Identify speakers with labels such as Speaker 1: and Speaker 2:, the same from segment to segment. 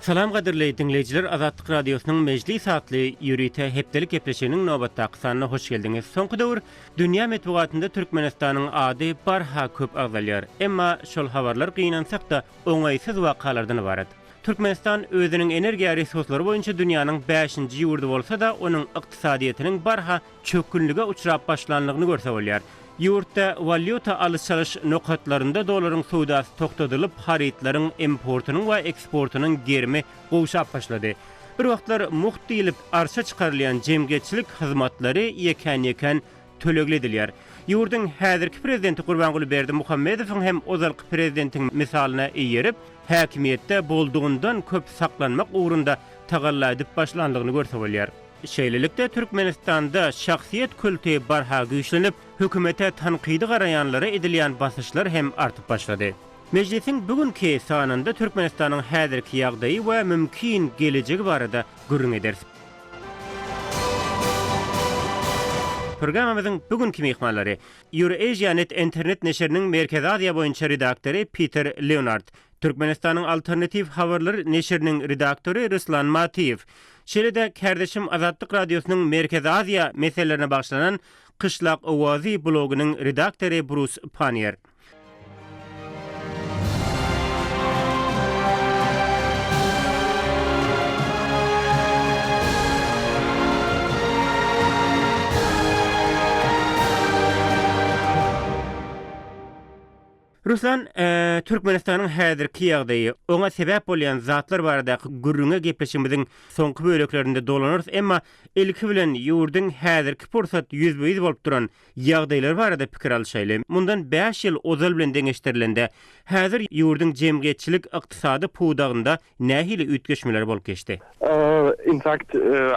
Speaker 1: Salam gadyrly diňleýjiler Azatlyk Radiosynyň Mejlis atly ýörite hepdelik gepleşiginiň nobatdaky sanyna hoş geldiňiz. Soňky döwür dünýä metbugatynda Türkmenistanyň ady barha köp agzalýar. Emma şol habarlar gynansak-da oňaýsyz wakalardan ybarat. Türkmenistan özüniň energiýa resurslary boýunça dünýäniň bäşinji ýurdy bolsa-da, onuň ykdysadyýetiniň barha çökgünlige uçrap başlanlygyny görse bolýar. Ýurtda walýuta alyş-çalyş nokatlarynda dollaryň söwdasy togtadylyp, harytlaryň importynyň we eksportynyň gerimi gowşap başlady. Bir wagtlar mugt diýlip arça çykarylýan jemgyýetçilik hyzmatlary ýekän-ýekän tölegli edilýär. Ýurduň häzirki prezidenti Gurbanguly Berdimuhamedowyň hem ozalky prezidentiň mysalyna eýerip, häkimiýetde boldugyndan köp saklanmak ugrunda tagalla edip başlandygyny görse bolýar. Şeýlelikde, Türkmenistanda şahsyýet kulty barha güýçlenip, hökümete tankydy garaýanlara edilýän basyşlar hem artyp başlady. Mejlisiň bu günki sanynda Türkmenistanyň häzirki ýagdaýy we mümkin gelejegi barada gürrüň ederis. Programmamyzyň bu günki myhmanlary, Eurasianet internet neşiriniň Merkezi Aziýa boýunça redaktory Piter Leonard, Türkmenistanyň Alternatiw habarlar neşiriniň redaktory Ruslan Matyýew, şeýle-de kärdeşim Azatlyk Radiosynyň Merkezi Aziýa meselelerine bagyşlanan Kyşlak owazy blogynyň redaktory Brus Panniýer. Ruslan, Türkmenistanyň häzirki ýagdaýy, oňa sebäp bolýan zatlar baradaky gürrüňe gepleşigimiziň soňky böleklerinde dolanarys, emma ilki bilen ýurduň häzirki pursat ýüzbe-ýüz bolup duran ýagdaýlary barada pikir alyşaýly. Mundan bäş ýyl ozal bilen deňeşdirilende, häzir ýurduň jemgyýetçilik-ykdysady pudagynda nähili üýtgeşmeler bolup geçdi?
Speaker 2: In fact,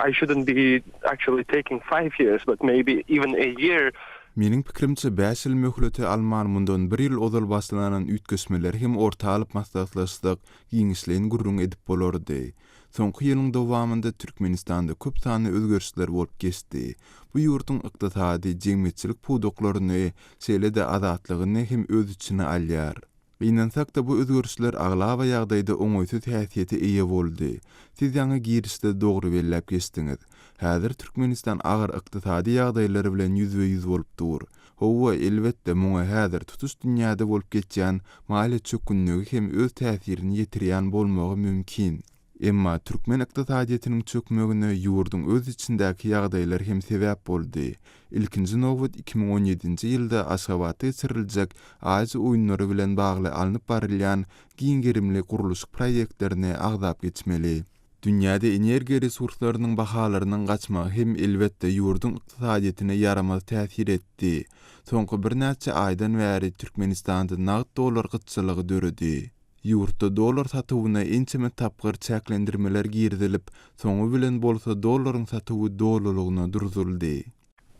Speaker 2: I shouldn't be actually taking five years, but maybe even a year.
Speaker 3: Meniň pikirimçe, bäş ýyl möhleti alman, mundan bir ýyl ozal başlanan üýtgeşmeleri hem orta alyp maslahatlaşsak, giňişleýin gürrüň edip bolardy. Soňky ýylyň dowamynda Türkmenistanda köp sanly özgerişler bolup geçdi. Bu ýurduň ykdysady, jemgyýetçilik pudaklaryny, şeýle-de azatlygyny hem öz içine alýar. Gynansak-da, bu özgerişler aglaba ýagdaýda oňaýsyz häsiýete eýe boldy. Siz ýaňy girişde dogry belläp geçdiňiz. Häzir Türkmenistan agyr ykdysady ýagdaýlar bilen ýüzbe-ýüz bolup dur. Hawa, elbetde, muňa häzir tutuş dünýäde bolup geçýän maliýe çökgünligi hem öz täsirini ýetirýän bolmagy mümkin. Emma türkmen ykdysadyýetiniň çökmegine ýurduň öz içindäki ýagdaýlar hem sebäp boldy. Ilkinji nobat 2017-nji ýylda Aşgabatda geçiriljek Aziýa oýunlary bilen bagly alnyp barylýan giň gerimli gurluşyk proýektlerini agzap geçmeli. Dünýäde energiýa resurslarynyň bahalarynyň gaçmagy hem, elbetde, ýurduň ykdysadyýetine ýaramaz täsir etdi. Soňky birnäçe aýdan bäri Türkmenistanda nagt dollar gytçylygy döredi. Ýurtda dollar satuwyna ençeme tapgyr çäklendirmeler girizilip, soňy bilen bolsa dollaryň satuwy dolulygyna duruzyldy.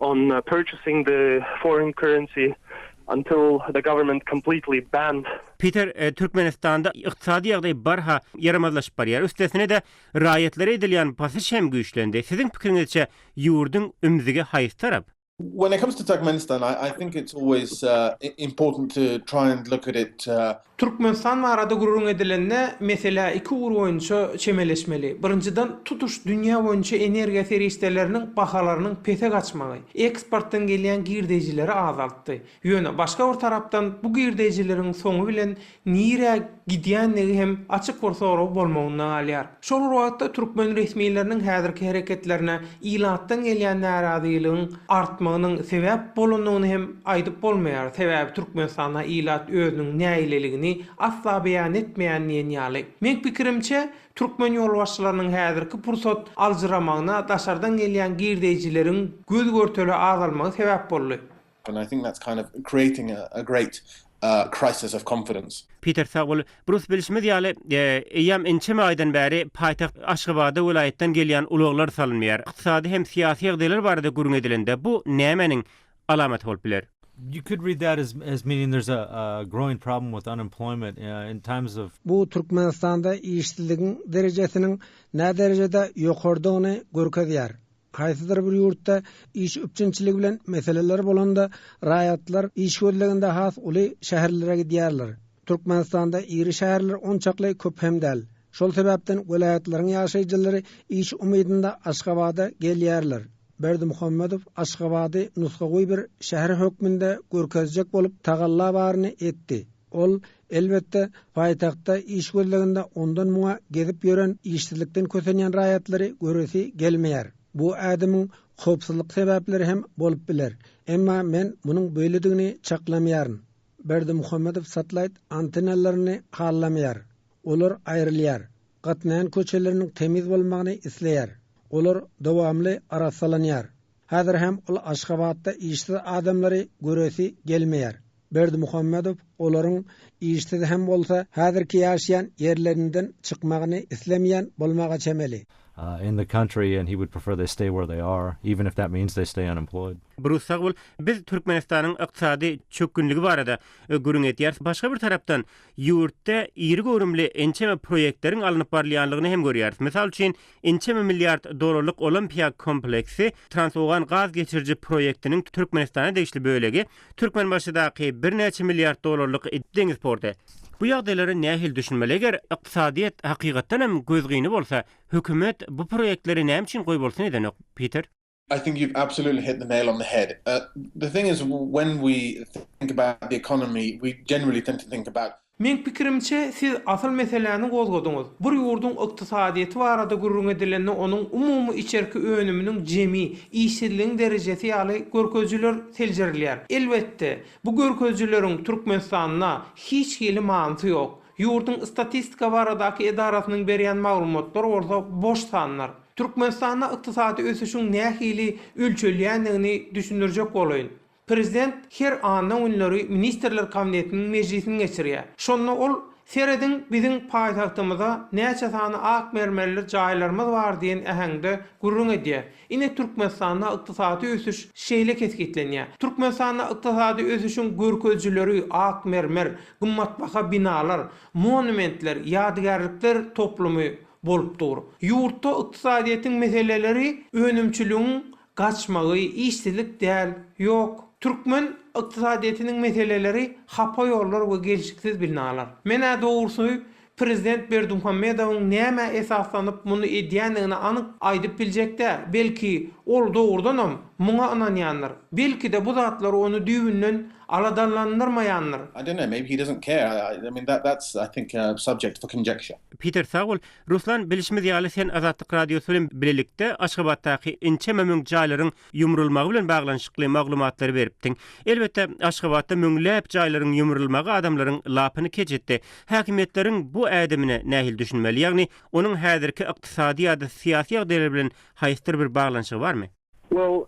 Speaker 2: on purchasing the foreign currency until the government completely banned.
Speaker 1: Peter, Türkmenistanda ykdysady ýagdaý barha ýaramazlaşyp barýar. Üstesine-de, raýatlara edilýän basyş hem güýçlendi. Siziň pikiriňizçe, ýurduň ümzügi haýsy tarap?
Speaker 4: When it comes to Turkmenistan, I think it's always important to try and look at it.
Speaker 5: Türkmenistan barada gürrüň edilende, meselä iki ugur boýunça çemeleşmeli. Birinjiden, tutuş dünýä boýunça energiýa serişdeleriniň bahalarynyň pese gaçmagy, eksportdan gelýän girdeýjileri azaltdy. Ýöne, başga bir tarapdan, bu girdeýjileriň soňy bilen nirä gidýändigi hem açyk bir sorag bolmagynda galýar. Şol bir wagtda, türkmen resmileriniň häzirki hereketlerine ilatdan gelýän närazylygyň artmagynyň sebäp bolandygyny hem aýdyp bolmaýar, sebäbi Türkmenistanda ilat özüniň nägileligini asla beýan etmeýän diýen ýaly. Meň pikirimçe, türkmen ýolbaşçylarynyň häzirki pursat aljyramagyna daşardan gelýän girdeýjileriň göz-görtele azalmagy sebäp boldy.
Speaker 4: And I think that's kind of creating a great crisis of confidence.
Speaker 1: Peter sag bol. Brus bilşimiz ýaly, eýýäm ençeme aýdan bäri paýtagt Aşgabada welaýatdan gelýän ulaglar salynmaýar. Ykdysady hem syýasy ýagdaýlar barada gürrüň edilende bu nämäniň alamaty bolup biler?
Speaker 6: You could read that as as meaning there's a a growing problem with unemployment in times of.
Speaker 7: Bu Türkmenistanda işsizligiň derejesiniň näderejede ýokarydygyny görkezýär. Haýsydyr bir ýurtda iş üpjünçiligi bilen meseleler bolanda, raýatlar iş gözleginde has uly şäherlere gidýärler. Türkmenistanda iri şäherler onçakly köp hem däl. Şol sebäpden welaýatlaryň ýaşaýjylary iş umydynda Aşgabada gelýärler. Berdimuhamedow Aşgabady nusgawy bir şäher hökmünde görkezjek bolup tagalla baryny etdi. Ol, elbetde, paýtagtda iş gözleginde ondan-muňa gezip ýören, işsizlikden kösenýän raýatlary göresi gelmeýär. Bu ädimiň howpsuzlyk sebäpleri hem bolup biler. Emma men munuň beýledigini çaklamaýaryn. Berdimuhamedow satlaýt antennalaryny halamaýar. Olar aýrylýar. Gatnaýan köçeleriniň temiz bolmagyny isleýär. Olar dowamly arassalanýar. Häzir hem ol Aşgabatda işsiz adamlary göresi gelmeýär. Berdimuhamedow olaryň işsiz hem bolsa häzirki ýaşaýan ýerlerinden çykmagyny islemeýän bolmaga çemeli.
Speaker 6: In the country and he would prefer they stay where they are, even if that means they stay unemployed.
Speaker 1: Brus sag bol. Biz Türkmenistanyň ykdysady çökgünligi barada gürrüň edýäris. Başga bir tarapdan ýurtda iri göwrümli ençeme proýektleriň alnyp barylýanlygyny hem görýäris. Mysal üçin, ençeme milliard dollarlyk Olimpiýa kompleksi, Trans-Owgan gaz geçiriji proýektiniň Türkmenistana degişli bölegi, Türkmenbaşydaky birnäçe milliard dollarlyk deňiz porty. Bu ýagdaýlara nähili düşünmeli? Eger ykdysadyýet hakykatdan hem gözgyny bolsa, hökümet bu proýektleri näme üçin goýbolsun edenok, Peter?
Speaker 4: I think you've absolutely hit the nail on the head. Uh, the thing is, when we think about the economy, we generally tend to think about
Speaker 5: Meň pikirimçe, siz asyl meseläni gozgadyňyz. Bir ýurduň ykdysadyýeti barada gürrüň edilende onuň umumy içerki önüminiň jemi, işsizligiň derejesi ýaly görkezijiler seljerilýär. Elbetde, bu görkezijileriň Türkmenistanda hiç hili manysy ýok. Ýurduň statistika baradaky edarasynyň berýän maglumatlary bolsa boş sanlar. Türkmenistanda ykdysady ösüşiň nähili ölçelýändigini düşündirjek bolaýyn. Prezident her anna günleri Ministrler Kabinetiniň mejlisini geçirýär. Şonda ol, Serediň, biziň paýtagtymyza näçe sany ak mermerli jaýlarymyz bar diýen äheňde gürrüň edýär. Ine, Türkmenistanda ykdysady ösüş şeýle kesgitlenýär. Türkmenistanda ykdysady ösüşiň görkezijileri ak mermer, gymmatbaha binalar, monumentler, ýadygärlikler toplumy bolup dur. Ýurtda ykdysadyýetiň meseleleri önümçiligiň Gaçmagy, işsizlik däl, ýok. Türkmen ykdysadyýetiniň meseleleri hapa ýollar we gelşiksiz binalar. Men-ä dogrusy prezident Berdimuhamedowyň nämä esaslanyp muny edýändigini anyk aýdyp biljek däl. Belki, ol dogrudanam muňa ynanýandyr. Belki-de bu zatlar ony düýbünden aladalandyrmaýandyr.
Speaker 4: I don't know, maybe he doesn't care. I, I mean that, that's I think a subject for conjecture.
Speaker 1: Peter sag bol. Ruslan, bilşimiz ýaly, sen Azatlyk Radiosy bilen bilelikde Aşgabatdaky ençeme müň jaýlaryň ýumrulmagy bilen baglanyşykly maglumatlary beripdiň. Elbetde, Aşgabatda müňläp jaýlaryň ýumrulmagy adamlaryň lapyny keç etdi. Häkimiýetleriň bu ädimine nähili düşünmeli? Ýagny, onuň häzirki ykdysady ýa-da syýasy ýagdaýlar bilen haýsydyr bir baglanyşygy barmy?
Speaker 2: Well,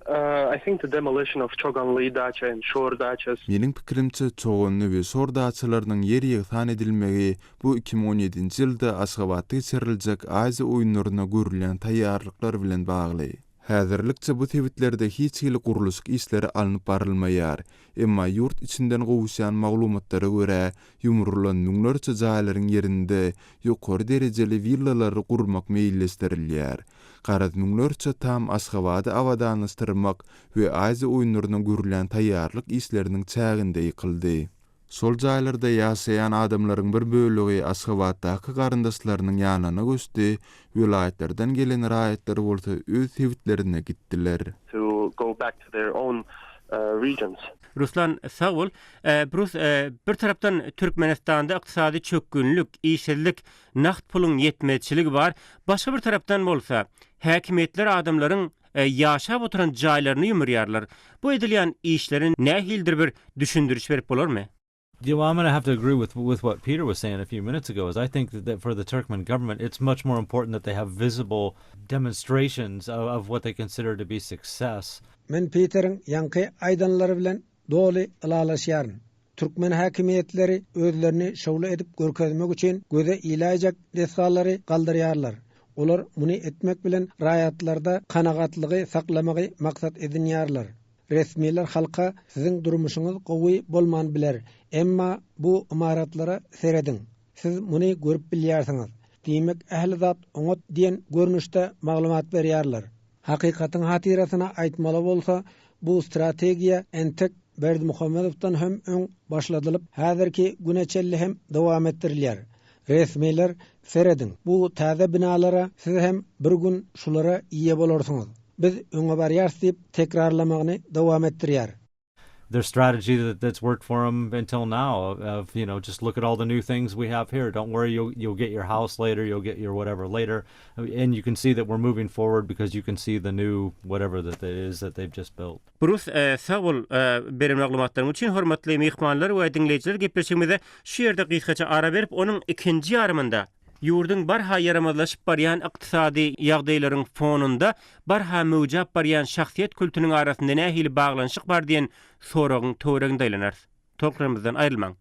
Speaker 2: I think the demolition of Choganly dacha and Shor dachas.
Speaker 3: Meniň pikirimçe, Çoganly we Şor daçalarynyň ýer-ýegsan edilmegi bu 2017-nji ýylda Aşgabatda geçiriljek Aziýa oýunlaryna görülýän taýýarlyklar bilen bagly. Häzirlikçe bu sebitlerde hiç hili gurluşyk işleri alnyp barylmaýar. Emma ýurt içinden gowuşýan maglumatlara görä, ýumrulan müňlerçe jaýlaryň ýerinde ýokary derejeli willalary gurmak meýilleşdirilýär. Garaz müňlerçe tam Aşgabady abadanlaşdyrmak we Aziýa oýunlaryna görülýän taýýarlyk işleriniň çäginde ýykyldy. Şol jaýlarda ýaşaýan adamlaryň bir bölegi Aşgabatdaky garyndaşlarynyň ýanyna göçdi, welaýatlardan gelen raýatlar bolsa öz sebitlerine gitdiler.
Speaker 2: To go back to their own regions.
Speaker 1: Ruslan sag bol. Brus bir tarapdan Türkmenistanda ykdysady çökgünlik, işsizlik nagt puluň ýetmezçiligi bar. Başga bir tarapdan bolsa, häkimiýetler adamlaryň ýaşap oturan jaýlaryny ýumurýarlar. Bu edilýän işlere nähilidir bir düşündiriş berip bolarmy?
Speaker 6: Yeah, well, I'm going to have to agree with with what Peter was saying a few minutes ago. Is I think that, that for the Turkmen government, it's much more important that they have visible demonstrations of, of what they consider to be success.
Speaker 7: Men Peteriň ýaňky aýdanlary bilen doly ylalaşýaryn. Türkmen häkimiýetleri özlerini şowly edip görkezmek üçin göze iläýjek desgalary galdyrýarlar. Olar muny etmek bilen raýatlarda kanagatlygy saklamagy maksat edinýärler. Resmiler halka siziň durmuşyňyz gowy bolman biler, emma bu ymaratlara serediň, siz muny görüp bilýärsiňiz, diýmek ähli zat oňat diýen görnüşde maglumat berýärler. Hakykatyň hatyrasyna aýtmaly bolsa, bu strategiýa entek Berdimuhamedowdan hem öň başladylyp, häzirki güne çenli hem dowam etdirilýär. Resmiler, Serediň, bu täze binalara siz hem bir gün şulara eýe bolarsyňyz. Biz öňe barýarys diýip tekrarlamagyny dowam etdirýär.
Speaker 6: Their strategy that, that's worked for them until now of, you know, just look at all the new things we have here. Don't worry, you'll, you'll get your house later, you'll get your whatever later. And you can see that we're moving forward because you can see the new whatever that it is that they've just built.
Speaker 1: Brus, sag bol beren maglumatlaryň üçin. Hormatly myhmanlar we diňleýjiler gepleşigimize şu ýerde gysgaça ara berip, onuň ikinji ýarymynda, ýurduň barha ýaramazlaşyp barýan ykdysady ýagdaýlaryň fonunda barha möwjap barýan şahsyýet kultunyň arasynda nähili baglanyşyk bar diýen soragyň töwereginde aýlanarys. Tolkunlarymyzdan aýrylmaň.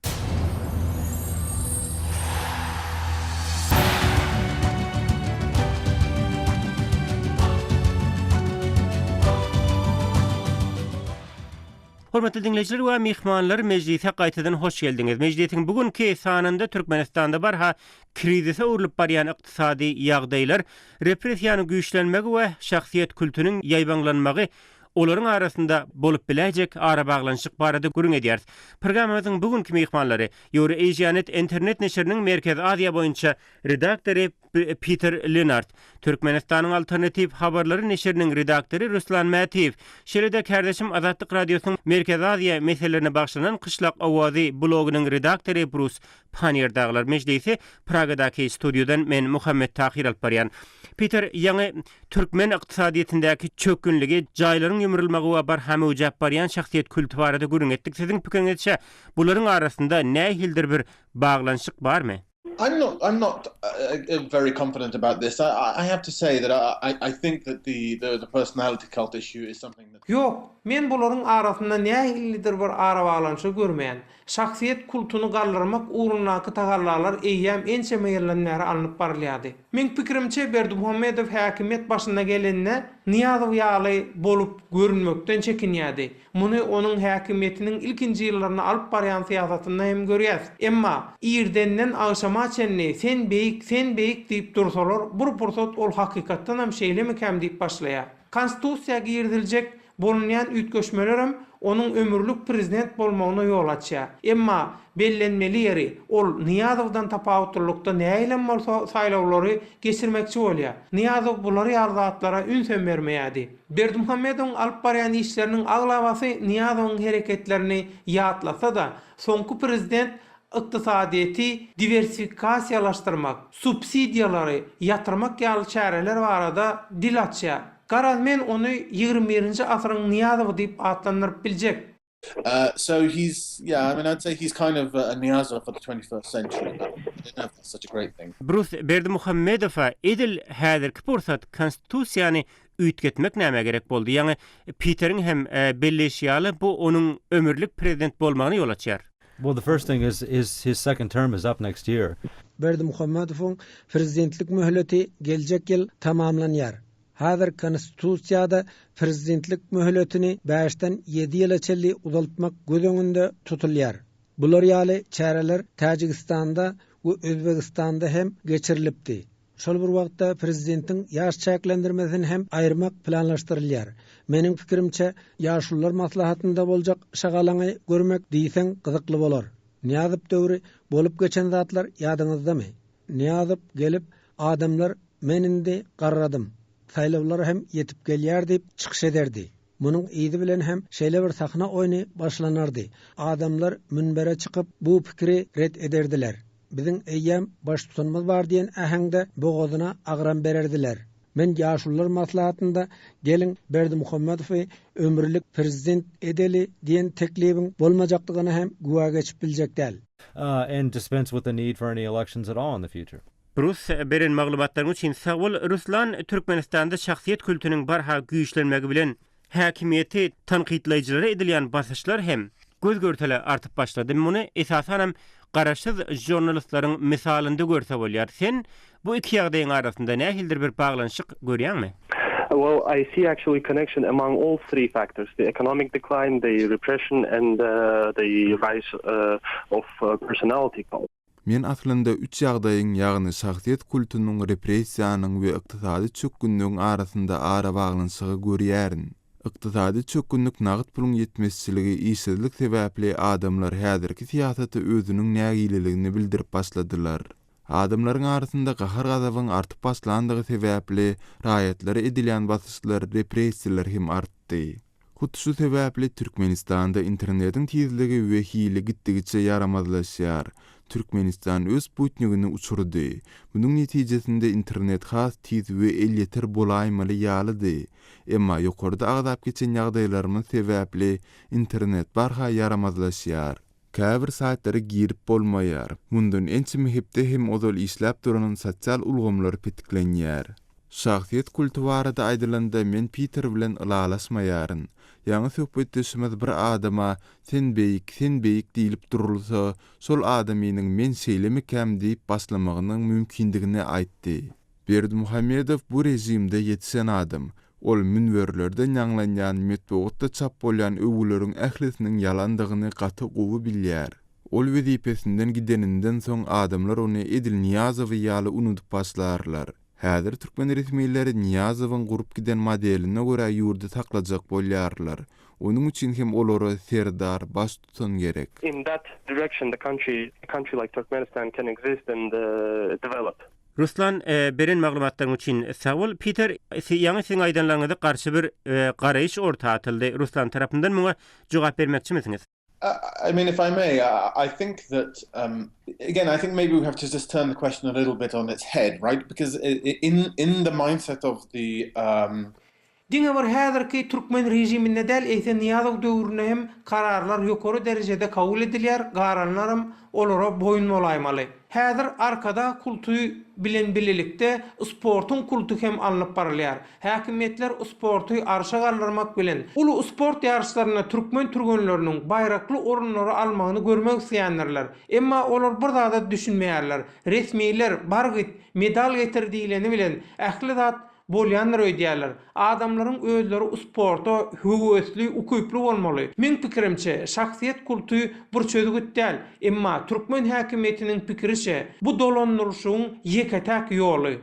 Speaker 1: Hormatly diňleýjiler we myhmanlar, mejlise gaýtadan hoş geldiňiz. Mejlisiň bu günki sanynda Türkmenistanda barha krizise öwrülip barýan ykdysady ýagdaýlar, repressiýanyň güýçlenmegi we şahsyýet kultunyň ýaýbaňlanmagy olaryň arasynda bolup biläýjek arabaglanyşyk barada gürrüň edýäris. Programmamyzyň bu günki myhmanlary, Eurasianet internet neşiriniň Merkezi Aziýa boýunça redaktory Piter Lenart, Türkmenistanyň Alternatiw habarlary neşiriniň redaktory Ruslan Mätiýew, şeýle-de kärdeşim Azatlyk Radiosynyň Merkezi Aziýa meselelerine bagyşlanan Kyşlak owazy blogynyň redaktory Brus Panniýer dagylar. Mejlisi Pragadaky studiýadan men Muhammet Tahyr alyp barýan. Piter, ýaňy türkmen ykdysadyýetindäki çökgünligi, jaýlaryň ýumrulmagy we barha möwjäp barýan şahsyýet kulty barada gürrüň etdik. Siziň pikiriňizçe, bularyň arasynda nähilidir bir baglanyşyk barmy?
Speaker 4: I'm not I'm not very confident about this. I I have to say that I I think that the the the personality cult issue is something that
Speaker 5: Ýok, men bularyň arasynda nähilidir bir arabaglanyşygy görmeýän. Şahsyýet kultuny galdyrmak ugrundaky tagallalar eýýäm ençeme ýyldan bäri alnyp barylýardy. Meň pikirimçe, Berdimuhamedow häkimiýet başyna gelende Nyýazow ýaly bolup görünmekden çekinýärdi. Muny onuň häkimiýetiniň ilkinji ýyllarynda alyp barýan syýasatynda hem görýäs. Emma, irdenden agşama çenli sen beýik, sen beýik diýip dursalar, bir pursat ol hakykatdanam şeýlemikäm diýip başlaýar. Konstitusiýa giriziljek bolunýan üýtgeşmelerem onuň ömürlik prezident bolmagyna ýol açýar. Emma, bellenmeli ýeri, ol Nyýazowdan tapawutlylykda nähilem bolsa saýlawlary geçirmekçi bolýar. Nyýazow bular ýaly zatlara ünsem bermeýärdi. Berdimuhamedowyň alyp barýan işleriniň aglabasy Nyýazowyň hereketlerini ýatlasa-da, soňky prezident ykdysadyýeti diwersifikasiýalaşdyrmak, subsidiýalary ýatyrmak ýaly çäreler barada dil açýar. Garaz, men ony ýigrimi birinji asyryň Nyýazowy diýip atlandyryp biljek.
Speaker 4: So he's, yeah, I mean, I'd say he's kind of a Niyazov for the 21st century, but I don't know if that's such a great thing.
Speaker 1: Brus Berdimuhamedowa edil häzirki pursat Konstitusiýany üýtgetmek nämä gerek boldy? Ýaňy Piteriň hem belleýşi ýaly, bu onuň ömürlik prezident bolmagyna ýol açýar.
Speaker 6: Well, the first thing is, is his second term is up next year.
Speaker 7: Berdimuhamedowyň prezidentlik möhleti geljek ýyl tamamlanýar. Häzir Konstitusiýada prezidentlik möhletini bäşden ýedi ýyla çenli uzaltmak göz öňünde tutulýar. Bular ýaly çäreler Täjigistanda we Özbegistanda hem geçirilipdi. Şol bir wagtda prezidentiň ýaş çäklendirmesini hem aýyrmak planlaşdyrylýar. Meniň pikirimçe, Ýaşulular maslahatynda boljak şagalaňy görmek diýseň gyzykly bolar. Nyýazow döwri bolup geçen zatlar ýadyňyzdamy? Nyýazow gelip, adamlar men indi garradym, saýlawlar hem ýetip gelýär diýip çykyş ederdi. Munuň yzy bilen hem şeýle bir sahna oýny başlanardy. Adamlar münbere çykyp, bu pikiri ret ederdiler. Biziň eýýäm baştutanymyz bar diýen äheňde bogazyna agram bererdiler. Men Ýaşulular maslahatynda geliň Berdimuhamedowy ömürlik prezident edeli diýen teklibiň bolmajakdygyna hem güwä geçip biljek däl.
Speaker 6: And dispense with the need for any elections at all in the future.
Speaker 1: Rus, beren maglumatlaryň üçin sag bol. Ruslan, Türkmenistanda şahsyýet kultunyň barha güýçlenmegi bilen häkimiýeti tankytlaýjylara edilýän basyşlar hem göz-görtele artyp başlady. Muny esasanam garaşsyz žurnalistleriň mysalynda görse bolýar. Sen bu iki ýagdaýyň arasynda nähilidir bir baglanyşyk görýäňmi?
Speaker 2: Well, I see actually connection among all three factors, the economic decline, the repression and the rise of personality cult.
Speaker 3: Men aslynda üç ýagdaýyň, ýagny şahsyýet kultunyň, repressiýanyň we ykdysady çökgünligiň arasynda arabaglanyşygy görýärin. Ykdysady çökgünlik nagt puluň ýetmezçiligi, işsizlik sebäpli adamlar häzirki syýasata özüniň nägileligini bildirip başladylar. Adamlaryň arasynda gahar-gazabyň artyp başlandygy sebäpli raýatlara edilýän basyşlar, repressiýalar hem artdy. Hut şu sebäpli Türkmenistanda internetiň tizligi we hili gitdigiçe ýaramazlaşýar. Türkmenistan öz sputnigini uçurdy. Munuň netijesinde internet has tiz we elýeter bolaýmaly ýalydy. Emma ýokarda agzap geçen ýagdaýlarymyz sebäpli internet barha ýaramazlaşýar. Käbir saýtlara girip bolmaýar. Mundan ençeme hepde hem ozal işläp duran sosial ulgamlar petiklenýär. Şahsyýet kulty barada aýdylanda men Piter bilen ylalaşmaýaryn. Ýaňy söhbetdeşimiz bir adama sen beýik, sen beýik diýlip durulsa, şol adamynyň men şeýlemikäm diýip başlamagynyň mümkindigini aýtdy. Berdimuhamedow bu režimde ýetişen adam. Ol münberlerden ýaňlanýan, metbugatda çap bolýan öwgüleriň ählisiniň ýalandygyny gaty gowy bilýär. Ol wezipesinden gideninden soň adamlar ony edil Nyýazowy ýaly unudyp başlarlar. Häzir türkmen resmileri Nyýazowyň gurup giden modeline görä ýurdy saklajak bolýarlar. Onuň üçin hem olara serdar, baştutan gerek.
Speaker 2: In that direction the country, a country like Turkmenistan can exist and develop.
Speaker 1: Ruslan, beren maglumatlaryň üçin sag bol. Piter, ýaňy siziň aýdanlaryňyza garşy bir garaýyş orta atyldy. Ruslan tarapyndan muňa jogap bermekçimisiňiz?
Speaker 4: I mean if I may, I think that again I think maybe we have to just turn the question a little bit on its head, right? Because in in the mindset of the
Speaker 5: Diňe bir häzirki türkmen režiminde däl, eýse Nyýazow döwründe hem kararlar ýokary derejede kabul edilýär, galanlaram olara boýun bolaýmaly. Häzir Arkadag kulty bilen bilelikde sportuň kulty hem alnyp barylýar. Häkimiýetler sporty arşa galdyrmak bilen, uly sport ýaryşlarynda türkmen türgenleriniň baýrakly orunlary almagyny görmek isleýändirler. Emma olar bir zada düşünmeýärler, resmiler bar git, medal getir diýleni bilen ähli zat Bolýandyr öýdýärler. Adamlaryň özleri sporta höwesli, ukyply bolmaly. Meň pikirimçe, şahsyýet kulty bir çözgüt däl. Emma türkmen häkimiýetiniň pikiriçe, bu dolandyryşyň ýeke-täk ýoly.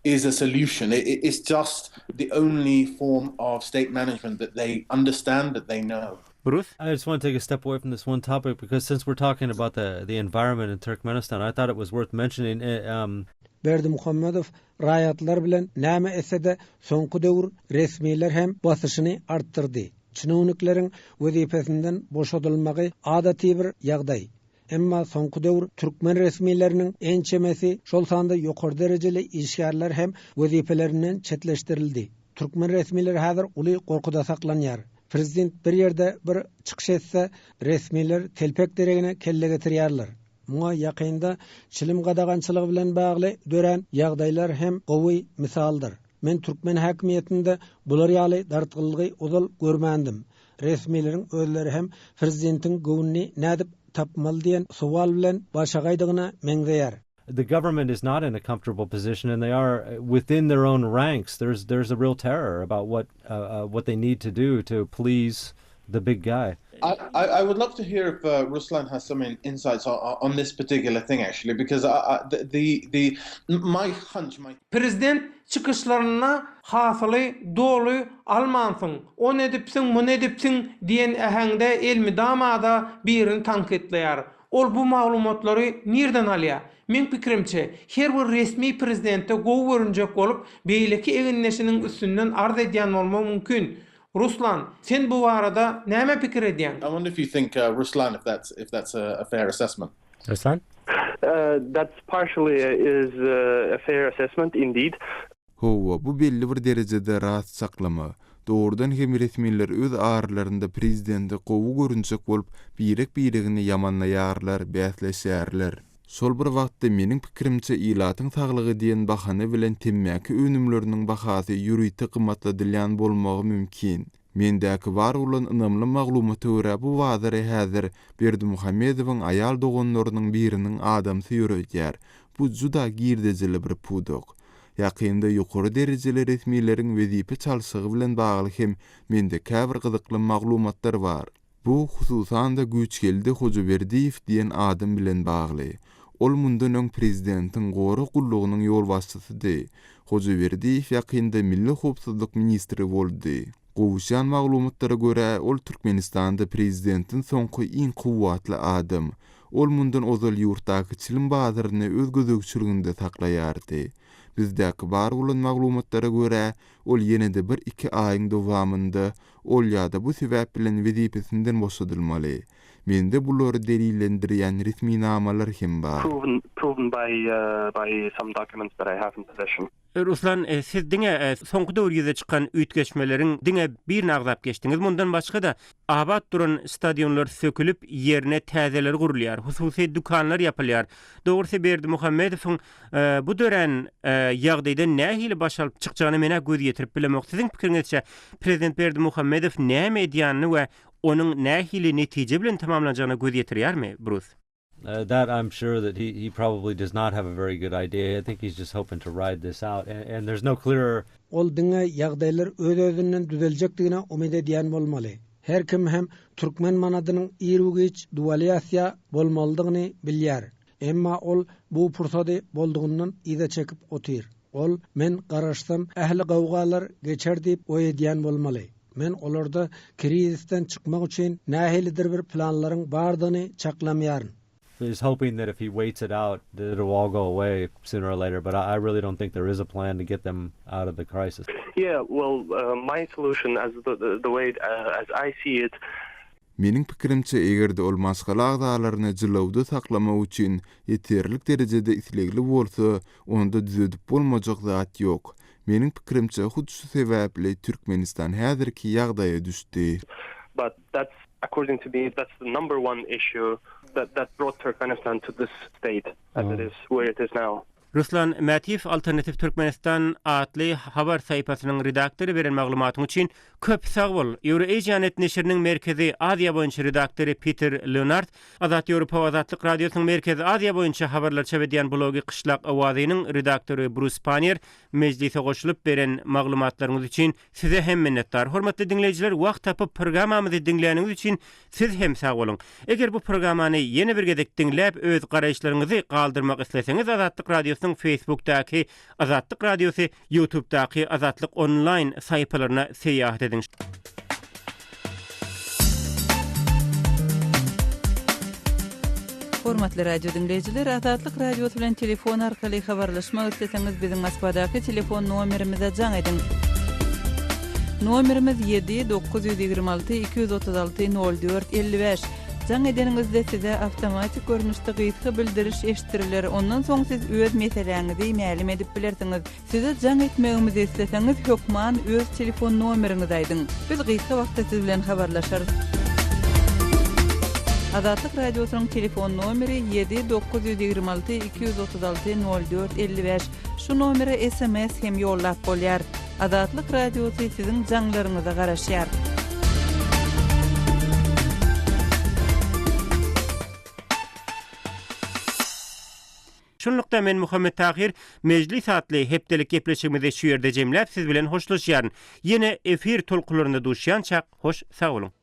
Speaker 4: Is a solution. It is just the only form of state management that they understand, that they know.
Speaker 1: Brus?
Speaker 6: I just want to take a step away from this one topic because since we're talking about the the environment in Turkmenistan, I thought it was worth mentioning um,
Speaker 7: Berdimuhamedow raýatlar bilen näme etse-de, soňky döwür resmiler hem basyşyny artdyrdy. Çinownikleriň wezipesinden boşadylmagy adaty bir ýagdaý. Emma soňky döwür türkmen resmileriniň ençemesi, şol sanda ýokary derejeli işgärler hem wezipelerinden çetleşdirildi. Türkmen resmileri häzir uly gorkuda saklanýar. Prezident bir ýerde bir çykyş etse, resmiler telpek deregine kelle getirýärler. Muňa ýakynda çilim gadagançylygy bilen bagly dörän ýagdaýlar hem gowy mysaldyr. Men türkmen häkimiýetinde bular ýaly dartgynlygy ozal görmändim. Resmileriň özleri hem prezidentiň göwnüni nädip tapmaly diýen sowal bilen başagaýdygyna meňzeýär.
Speaker 6: The government is not in a comfortable position and they are within their own ranks there's there's a real terror about what uh, uh, what they need to do to please the big guy.
Speaker 4: I, I, I would love to hear if uh, Ruslan has some in, insights on, on this particular thing actually because I, I, the, the the my hunch my
Speaker 5: Prezident çykyşlarynda hasyly doly almansyň, ony edipsiň, muny edipsiň diýen äheňde elmydama-da birini tankytlaýar. Ol bu maglumatlary nirden alýar? Meň pikirimçe, her bir resmi prezidente gowy görünjek bolup, beýleki egindeşiniň üstünden arz edýän bolmagy mümkin. Ruslan, sen bu barada näme pikir edýäň?
Speaker 4: I wonder if you think uh, Ruslan if that's if that's a, a fair assessment.
Speaker 1: Ruslan?
Speaker 2: Uh, that's partially is uh, a fair assessment indeed.
Speaker 3: Hawa, bu belli bir derejede rast çaklama. Dogrudan hem resmiler öz aralarynda prezidente gowy görünjek bolup birek-biregini ýamanlaýarlar, bäsleşýärler. Şol bir wagtda meniň pikirimçe ilatyň saglygy diýen bahana bilen temmäki önümleriniň bahasy ýörite gymmatladylýan bolmagy mümkin. Mendäki bar bolan ynamly maglumata görä bu bazary häzir Berdimuhamedowyň aýal doganlarynyň biriniň adamsy ýöredýär. Bu juda girdejili bir pudak. Ýakynda ýokary derejeli resmileriň wezipe çalşygy bilen bagly hem mende käbir gyzykly maglumatlar bar. Bu, hususan-da, Güýçgeldi Hojaberdiýew diýen adam bilen bagly. Ol mundan öň prezidentiň gorag gullugynyň ýolbaşçysydy. Hojaberdiýew ýakynda milli howpsuzlyk ministri boldy. Gowuşýan maglumatlara görä, ol Türkmenistanda prezidentden soňky iň kuwwatly adam. Ol mundan ozal ýurtdaky çilim bazaryny öz gözegçiliginde saklaýardy. Bizdäki bar bolan maglumatlara görä, ol ýene-de bir-iki aýyň dowamynda ol ýa-da bu sebäp bilen wezipesinden boşadylmaly. Mende bulary delillendirýän resminamalar hem bar.
Speaker 2: Proven by by some documents that I have in possession.
Speaker 1: Ruslan, siz diňe soňky döwür ýüze çykan üýtgeşmeleriň diňe birini agzap geçdiňiz. Mundan başga-da, abat duran stadionlar sökülip, ýerine täzeleri gurulýar, hususy dükanlar ýapylýar. Dogrusy, Berdimuhamedowyň bu dörän ýagdaýdan nähili baş alyp çykjagyna men-ä göz ýetirip bilemok. Siziň pikiriňizçe, prezident Berdimuhamedow näme edýänini we onuň nähili netije bilen tamamlanjagyna göz ýetirýärmi, Brus?
Speaker 6: That I'm sure that he he probably does not have a very good idea. I think he's just hoping to ride this out and, and there's no clearer
Speaker 7: Ol diňe ýagdaýlar öz-özünden düzeljekdigine umyt edýän bolmaly. Her kim hem türkmen manadynyň iru-giç dewalýasiýa bolmalydygyny bilýär. Emma ol bu pursady boldugyndan yza çekip otyr. Ol, Men garaşsam, ähli gowgalar geçer diýip oý edýän bolmaly. Men olarda krizisden çykmak üçin nähilidir bir planlaryň bardygyny çaklamaýaryn.
Speaker 6: He's hoping that if he waits it out that it'll all go away sooner or later, but I really don't think there is a plan to get them out of the crisis.
Speaker 2: Yeah, well, my solution as the the way as I see it,
Speaker 3: Meniň pikirimçe, eger-de ol maşgala agzalaryny jylawda saklamak üçin ýeterlik derejede islegli bolsa, onda düzedip bolmajak zat ýok. Meniň pikirimçe, hut şu sebäpli Türkmenistan häzirki ýagdaýa düşdi.
Speaker 2: But that's, according to me, that's the number one issue that that brought Turkmenistan to this state as it is, where it is now.
Speaker 1: Ruslan Mätiýew Alternatiw Türkmenistan atly habar sahypasynyň redaktory beren maglumatyň üçin köp sag bol! Eurasianet neşiriniň Merkezi Aziýa boýunça redaktory Peter Leonard, Azat Ýewropa we Azatlyk Radiosynyň Merkezi Aziýa boýunça habarlar çap edýän blogy Kyşlak owazynyň redaktory Brus Pannier mejlise goşulyp beren maglumatlaryňyz üçin size hem minnetdar. Hormatly diňleýjiler wagt tapyp programmamyzy diňläniňiz üçin Siz hem sag boluň. Eger bu programmany ýene bir gezek diňläp öz garaýyşlaryňyzy galdyrmak isleseňiz Azatlyk Radiosynyň Facebookdaky Azatlyk Radiosy Ýutubdaky Azatlyk Onlaýn sahypalaryna syýahat ediň.
Speaker 8: Hormatly radio diňleýjiler, Azatlyk Radiosy bilen telefon arkaly habarlaşmak isleseňiz, biziň Moskwadaky telefon nomerimize jaň ediň. Nomerimiz 7 926 236 04 55. Jaň edeniňizde size awtomatik görnüşde gysga bildiriş eşitdiriler, ondan soň siz öz meseläňizi mälim edip bilersiňiz. Size jaň etmegimizi isleseňiz hökman öz telefon nomeriňizi aýdyň. Biz gysga wagtda siz bilen habarlaşarys. Azatlyk Radiosynyň telefon nomeri ýedi 926 236 04 55. Şu nomere sms hem ýollap bolýar. Azatlyk Radiosy siziň jaňlaryňyza garaşýar.
Speaker 1: Şunlukda men Muhammet Tahyr Mejlis atly hepdelik gepleşigimizi şu ýerde jemläp siz bilen hoşlaşýaryn. Ýene efir tolkunlarynda duşýançak hoş sag boluň.